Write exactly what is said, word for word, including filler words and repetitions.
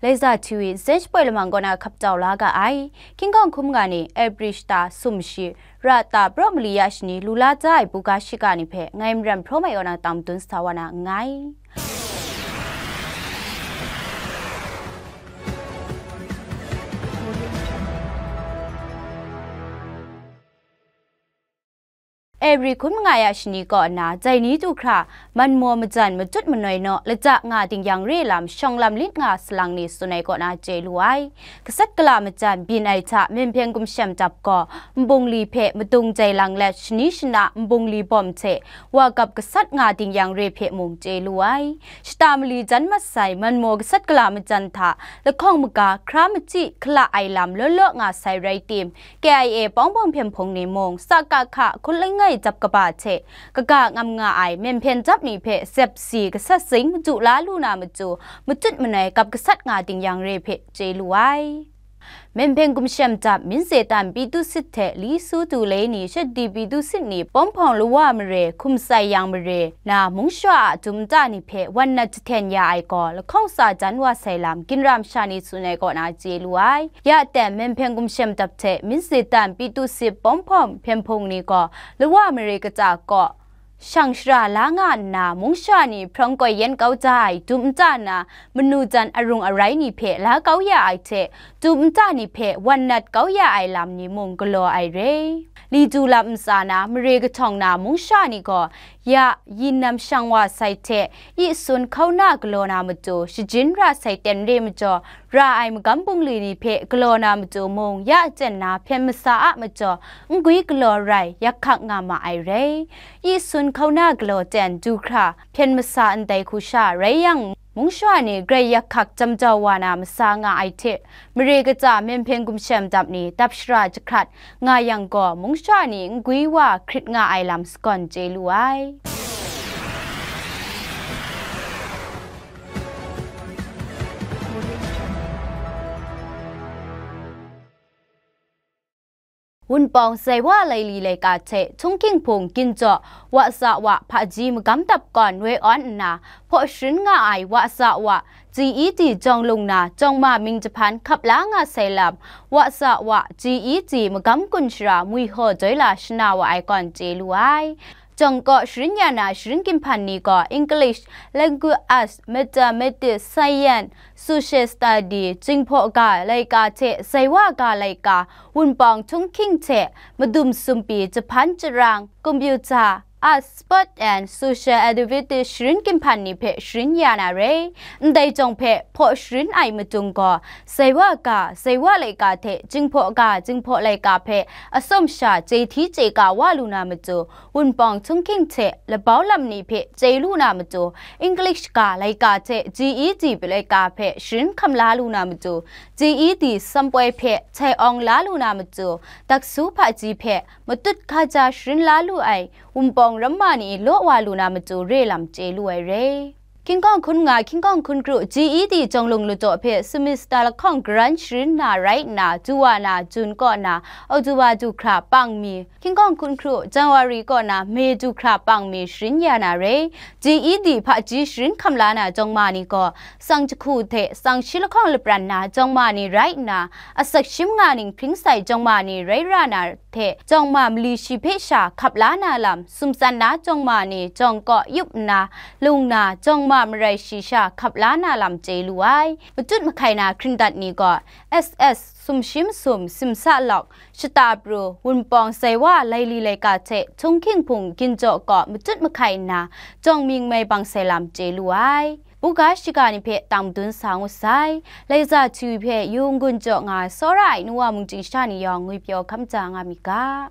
Laika T V, Zen shapoi lamang kaw na hkap tau la ga ai. Hkying hkawng hkun manga ni, April shata sumshi, ra ta praw mali ya shani, lu la ja ai buga shiga ni hpe, ngai Maram Hpraw Mai kaw na tang madun sa wa na nngai. April hkun manga ya shani kaw nna, dai ni du hkra, man maw majan matut manoi naw, lata nga ding yang re lam, shawng lam lit nga salang ni tsun ai kaw na chye lu ai. Gasat gala majan byin ai hta, Myen Hpyen Gumshem Dap gaw, nbungli hpe madung jai lang let, shani shana nbungli bawm hte, wa gap gasat nga ding yang re hpe mung chye lu ai. Shata mali jan mat sai, man maw gasat gala majan hta, lahkawng maga, hkra machyi, hkala ai lam law law nga sai rai tim, K I A Pawng Pawng Hpyen Hpung ni mung, sa ka hka hkun langai dap kaba hte, kaga ngam nga ai Myen Hpyen Dap ni hpe zep si gasat zing madu la lu na matu, matut manoi gap gasat nga ding yang re hpe chye lu ai. Myen Hpyen Gumshem Dap, Minze Tan Pyi Tu Sit hte Li Su Tu Le ni, Shakti Pyi Tu Sit ni, Pawng Pawng Lawa Mare, Hkum Sai Yang Mare, na mung shawa a dum nta ni hpe wan nat jahten ya ai gaw, lahkawng sa jan wa sai lam, ginra masha ni tsun ai kaw na chye lu ai. Ya ten, Myen Hpyen Gumshem Dap hte Minze Tan Pyi Tu Sit, Pawng Pawng Hpyen Hpung ni gaw, Lawa Mare kata kaw, shang shara la nga nna, mung shawa ni hprawng koi yen kau ja ai dum nta na, manu jan arung arai ni hpe la kau ya ai hte, dum nta ni hpe wan nat kau ya ai lam ni mung galaw ai re. Li du lam ntsa na, mare kahtawng na mung shawa ni gaw, ya yin nam shang wa sai hte, yi sun hkauna galaw na matu, shajin ra sai ten re majaw, ra ai magam bungli ni hpe galaw na matu mung, ya jen na hpyen masa a majaw, n gwi galaw rai, yak hkak nga ma ai re. Yi sun hkauna galaw ten du hkra, hpyen masa ndai hku sha rai yang, mung shawa ni grai yak hkak jam jau wa na masa nga ai hte, mare kata Myen Hpyen Gumshem Dap ni dap shara jahkrat nga yang gaw, mung shawa ni n gwi wa hkrit nga ai lam sagawn chye lu ai. Wunpawng Zaiwa Laili laika hte Htunghking Hpung Ginjaw Wa Za Wa hpaji magam dap kawn woi awn nna, hpaw sharin nga ai Wa Za Wa G E D jawng lung na jawng ma mying jahpan hkap la nga sai lam, Wa Za Wa G E D magam gun shara Mui Haw Doi La shana wa ai kawn chye lu ai. Jawng kaw sharin ya na sharin ginhpan ni gaw English, Language Arts, Mathematics, Science, Social Study, Jinghpaw ga laika hte Zaiwa ga laika, Wunpawng Htunghking hte Madum Sumpi, Jahpan Jarang, Computer, Arts, Sport and Social Activities sharin ginhpan ni hpe sharin ya na re. Ndai jawng hpe hpaw sharin ai madung gaw, Zaiwa ga, Zaiwa laika hte Jinghpaw ga, Jinghpaw laika hpe atsawm sha chye hti chye ka wa lu na matu, Wunpawng Htunghking hte labau lam ni hpe chye lu na matu, English ga laika hte G E D laika hpe sharin hkam la lu na matu, G E D sampoi hpe htai awng la lu na matu, daksu hpaji hpe matut hkaja sharin la lu ai Wunpawng ramma ni law wa lu na matu re lam chye lu ai re. Hkying hkawng hkun nga, hkying hkawng hkun kru, G E D jawng lung ladaw hpe semester lahkawng garan sharin na rai nna, du wa na Jun kaw na October du hkra pang mi, hkying hkawng hkun kru, January kaw na May du hkra pang mi sharin ya na re. G E D hpaji sharin hkam la na jawng ma ni gaw, tsang jahku hte tsang shi lahkawng lapran na jawng ma ni rai nna, asak shim nga ning hpring sai jawng ma ni rai ra na hte, jawng ma mali shi hpe sha hkap la na lam, sumtsan na jawng ma ni jawng kaw yup nna, lung na, jawng ma marai shi sha hkap la na lam chye lu ai. Matut mahkai na hkringdat ni gaw, S S sumshi masum simsa lawk, shata pru, Wunpawng Zaiwa Laili laika hte Htunghking Hpung Ginjaw kaw matut mahkai nna, jawng mying mai bang sai lam chye lu ai. Buga shiga ni hpe tang madun sa ngut sai. Laika T V hpe yu n-gun jaw nga ai tsawra ai nu wa mungchying sha ni yawng ngwi pyaw hkam ja nga myit ga.